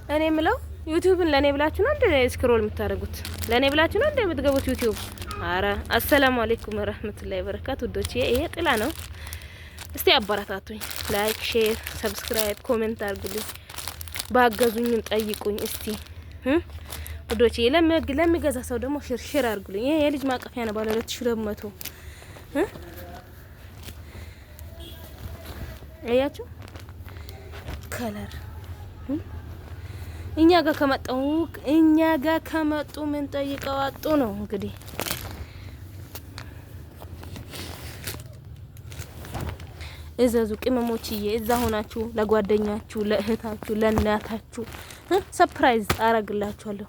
እኔ የምለው ዩቲዩብን ለእኔ ብላችሁ ነው እንደ scroll የምታደርጉት? ለእኔ ብላችሁ ነው እንደ የምትገቡት ዩቲዩብ? አረ السلام عليكم ورحمة الله وبركاته። ውዶች ይሄ ጥላ ነው። እስቲ አበረታቱኝ። Like፣ share፣ subscribe፣ comment አድርጉልኝ። ባገዙኝም ጠይቁኝ እስቲ ውዶች። ለሚገዛ ሰው ደግሞ share share አድርጉልኝ። ይሄ የልጅ ማቀፊያ ነው፣ ባለ 2200። አያችሁ color። እኛ ጋር ከመጡ ምን ጠይቀው አጡ ነው እንግዲህ። እዘዙ ቅመሞችዬ፣ እዛ ሆናችሁ ለጓደኛችሁ፣ ለእህታችሁ፣ ለእናታችሁ surprise አረግላችኋለሁ።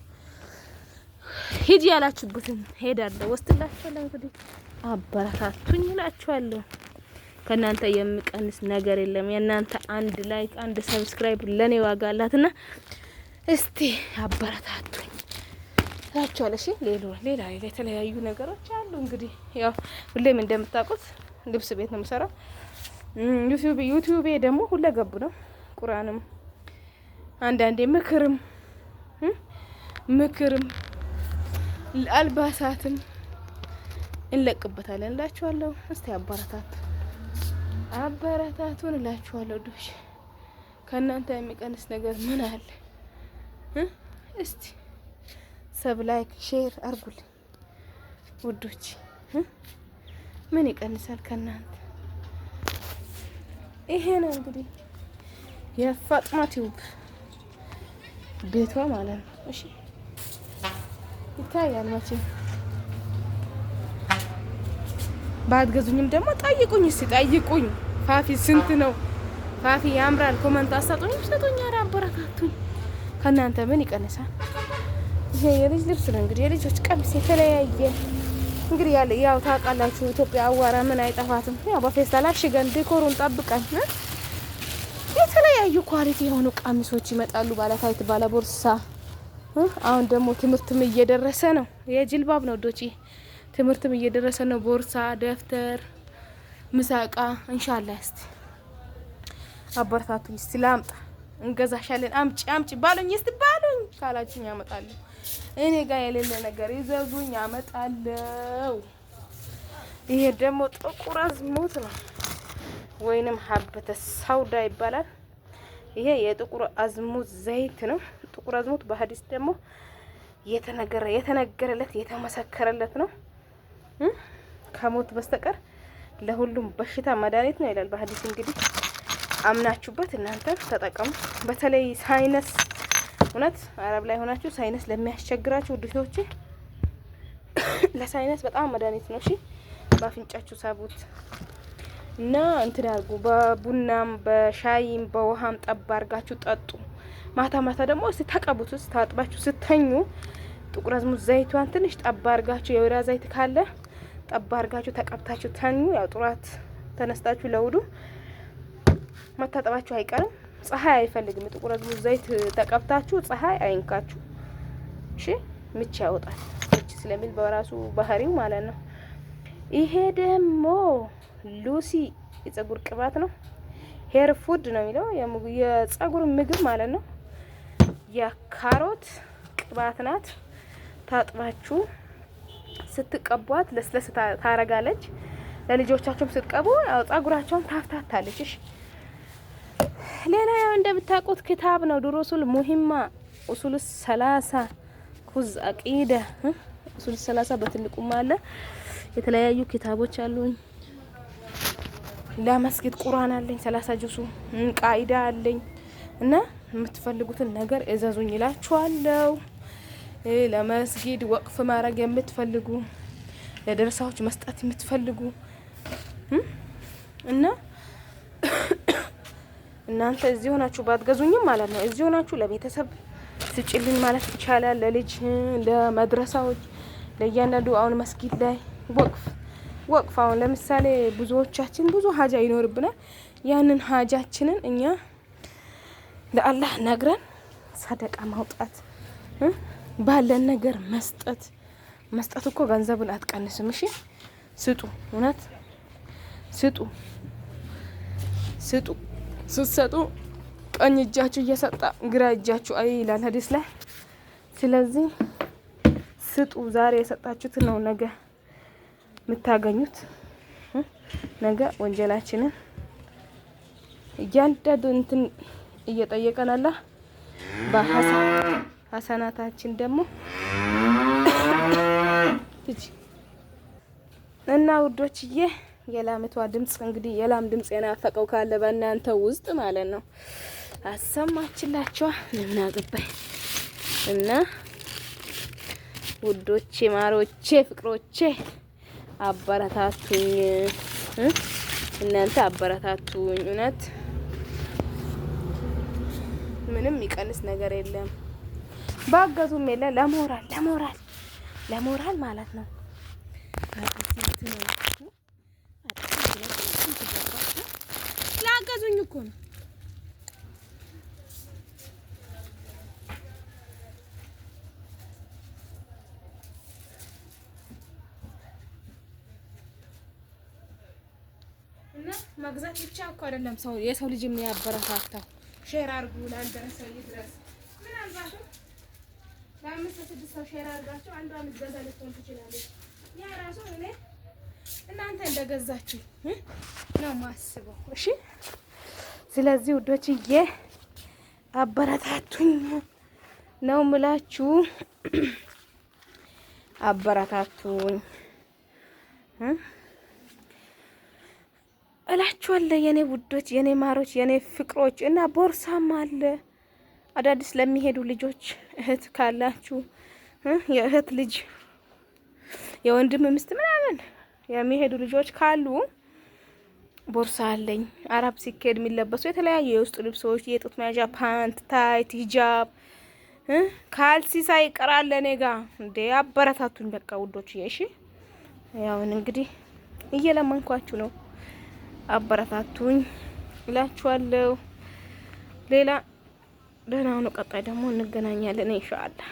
ሂጂ ያላችሁበትን ሄዳለሁ፣ ወስድላችኋለሁ። እንግዲህ አበረታቱኝ እላችኋለሁ። ከእናንተ የሚቀንስ ነገር የለም። የእናንተ አንድ like፣ አንድ subscribe ለኔ ዋጋ አላትና እስቲ አበረታቱኝ እላችኋለሁ። እሺ ሌላ ሌላ የተለያዩ ነገሮች አሉ። እንግዲህ ያው ሁሌም እንደምታውቁት ልብስ ቤት ነው የምሰራው። ዩቲዩቤ ደግሞ ሁለገብ ነው። ቁርአንም፣ አንዳንዴ ምክርም አልባሳትም እንለቅበታለን እላችኋለሁ። እስቲ አበረታቱን እላችኋለሁ። ዱሽ ከእናንተ የሚቀንስ ነገር ምን አለ? እስቲ sub፣ like፣ share አርጉልኝ ውዶች። ምን ይቀንሳል ከእናንተ? ይሄ ነው እንግዲህ የፋጥማ ቲዩብ ቤቷ ማለት ነው። እሺ ይታያል መቼም። ባትገዙኝም ደግሞ ጠይቁኝ፣ እስቲ ጠይቁኝ። ፋፊ ስንት ነው? ፋፊ ያምራል። Comment አሰጡኝ፣ ሰጡኝ። ኧረ አበረታቱኝ። ከእናንተ ምን ይቀንሳል? ይሄ የልጅ ልብስ ነው እንግዲህ፣ የልጆች ቀሚስ የተለያየ። እንግዲህ ያለ ያው ታውቃላችሁ፣ ኢትዮጵያ አዋራ ምን አይጠፋትም። ያው በፌስታል አሽገን decor ኡን ጠብቀን የተለያዩ quality የሆኑ ቀሚሶች ይመጣሉ። ባለ tight፣ ባለ ቦርሳ። አሁን ደግሞ ትምህርትም እየደረሰ ነው። የጅልባብ ነው ዶቺ፣ ትምህርትም እየደረሰ ነው። ቦርሳ፣ ደብተር፣ ምሳቃ ኢንሻአላህ። እስቲ አበረታቱኝ። እስቲ ላምጣ፣ እንገዛሻለን፣ አምጪ አምጪ ባሉኝ፣ እስቲ ባሉኝ ካላችሁኝ አመጣለሁ። እኔ ጋር የሌለ ነገር ይዘዙኝ፣ አመጣለሁ። ይሄ ደግሞ ጥቁር አዝሙድ ነው ወይንም حبة سودا ይባላል። ይሄ የጥቁር አዝሙድ ዘይት ነው። ጥቁር አዝሙድ በሀዲስ ደግሞ የተነገረለት የተመሰከረለት ነው። ከሞት በስተቀር ለሁሉም በሽታ መድኃኒት ነው ይላል በሀዲስ። እንግዲህ አምናችሁበት እናንተ ተጠቀሙ። በተለይ sinus፣ እውነት አረብ ላይ ሆናችሁ sinus ለሚያስቸግራችሁ ውዶቼ ለ sinus በጣም መድኃኒት ነው። እሺ በአፍንጫችሁ ሳቡት እና እንትን ያርጉ። በቡናም በሻይም በውሃም ጠብ አርጋችሁ ጠጡ። ማታ ማታ ደግሞ እስቲ ተቀቡት። ታጥባችሁ ስተኙ ጥቁር አዝሙድ ዘይቷን ትንሽ ጠብ አርጋችሁ፣ የወይራ ዘይት ካለ ጠብ አርጋችሁ ተቀብታችሁ ተኙ። ያው ጥራት ተነስታችሁ ለውዱ መታጠባችሁ አይቀርም። ፀሐይ አይፈልግም። ጥቁር አዝሙድ ዘይት ተቀብታችሁ ፀሐይ አይንካችሁ። እሺ ምች ያወጣል። ምች ስለሚል በራሱ ባህሪው ማለት ነው። ይሄ ደግሞ ሉሲ የጸጉር ቅባት ነው። Hair food ነው የሚለው፣ የጸጉር ምግብ ማለት ነው። የካሮት ቅባት ናት። ታጥባችሁ ስትቀቧት ለስለስ ታረጋለች። ለልጆቻችሁም ስትቀቡ ያው ጸጉራቸውን ታፍታታለች። እሺ ሌላ ያው እንደምታውቁት ክታብ ነው። دروس المهمة፣ أصول الثلاثة፣ ኩዝ አቂዳ፣ أصول الثلاثة በትልቁም አለ። የተለያዩ ኪታቦች አሉኝ። ለመስጊድ ቁርአን አለኝ፣ 30 ጁሱ ቃኢዳ አለኝ እና የምትፈልጉትን ነገር እዘዙኝ ይላችኋለሁ። ለመስጊድ ወቅፍ ማድረግ የምትፈልጉ፣ ለደረሳዎች መስጠት የምትፈልጉ እና እናንተ እዚህ ሆናችሁ ባትገዙኝም ማለት ነው፣ እዚህ ሆናችሁ ለቤተሰብ ስጭልኝ ማለት ይቻላል። ለልጅ፣ ለመድረሳዎች፣ ለእያንዳንዱ አሁን መስጊድ ላይ ወቅፍ አሁን ለምሳሌ ብዙዎቻችን ብዙ ሀጃ ይኖርብናል። ያንን ሀጃችንን እኛ ለአላህ ነግረን ሰደቃ ማውጣት፣ ባለን ነገር መስጠት። መስጠት እኮ ገንዘብን አትቀንስም። እሺ ስጡ፣ እውነት ስጡ፣ ስጡ። ስትሰጡ ቀኝ እጃችሁ እየሰጠ ግራ እጃችሁ አይ ይላል ሀዲስ ላይ። ስለዚህ ስጡ። ዛሬ የሰጣችሁት ነው ነገ የምታገኙት። ነገ ወንጀላችንን እያንዳንዱ እንትን እየጠየቀን አላህ በሀሰናታችን ደግሞ እና ውዶችዬ የላምቷ ድምጽ እንግዲህ የላም ድምጽ የናፈቀው ካለ በእናንተ ውስጥ ማለት ነው አሰማችላችኋ። ምን አገባኝ። እና ውዶቼ፣ ማሮቼ፣ ፍቅሮቼ አበረታቱኝ፣ እናንተ አበረታቱኝ። እውነት ምንም ይቀንስ ነገር የለም። ባገዙም የለ ለሞራል ለሞራል ለሞራል ማለት ነው። ላገዙኝ እኮ ነው። እና መግዛት ብቻ እኮ አይደለም ሰው የሰው ልጅ የሚያበረታታው። Share አድርጉ ላልደረሰው ይድረስ። ምናልባትም ለአምስት ለስድስት ሰው share አድርጋችሁ አንዷ የምትገዛ ልትሆን ትችላለች። ያ ራሱ እኔ እናንተ እንደገዛችሁ ነው ማስበው። እሺ፣ ስለዚህ ውዶችዬ አበረታቱኝ ነው ምላችሁ። አበረታቱኝ እላችኋለሁ የኔ ውዶች፣ የኔ ማሮች፣ የኔ ፍቅሮች። እና ቦርሳም አለ አዳዲስ ለሚሄዱ ልጆች እህት ካላችሁ የእህት ልጅ የወንድም ሚስት ምናምን የሚሄዱ ልጆች ካሉ ቦርሳ አለኝ። አረብ ሲካሄድ የሚለበሱ የተለያዩ የውስጥ ልብሶች፣ የጡት መያዣ፣ ፓንት፣ tight፣ ሂጃብ፣ ካልሲ ሳይቀር አለ እኔ ጋ። እንዴ አበረታቱኝ በቃ ውዶች። እሺ ያው እንግዲህ እየለመንኳችሁ ነው። አበረታቱኝ እላችኋለሁ። ሌላ ደህና ሁኑ። ቀጣይ ደግሞ እንገናኛለን ኢንሻአላህ።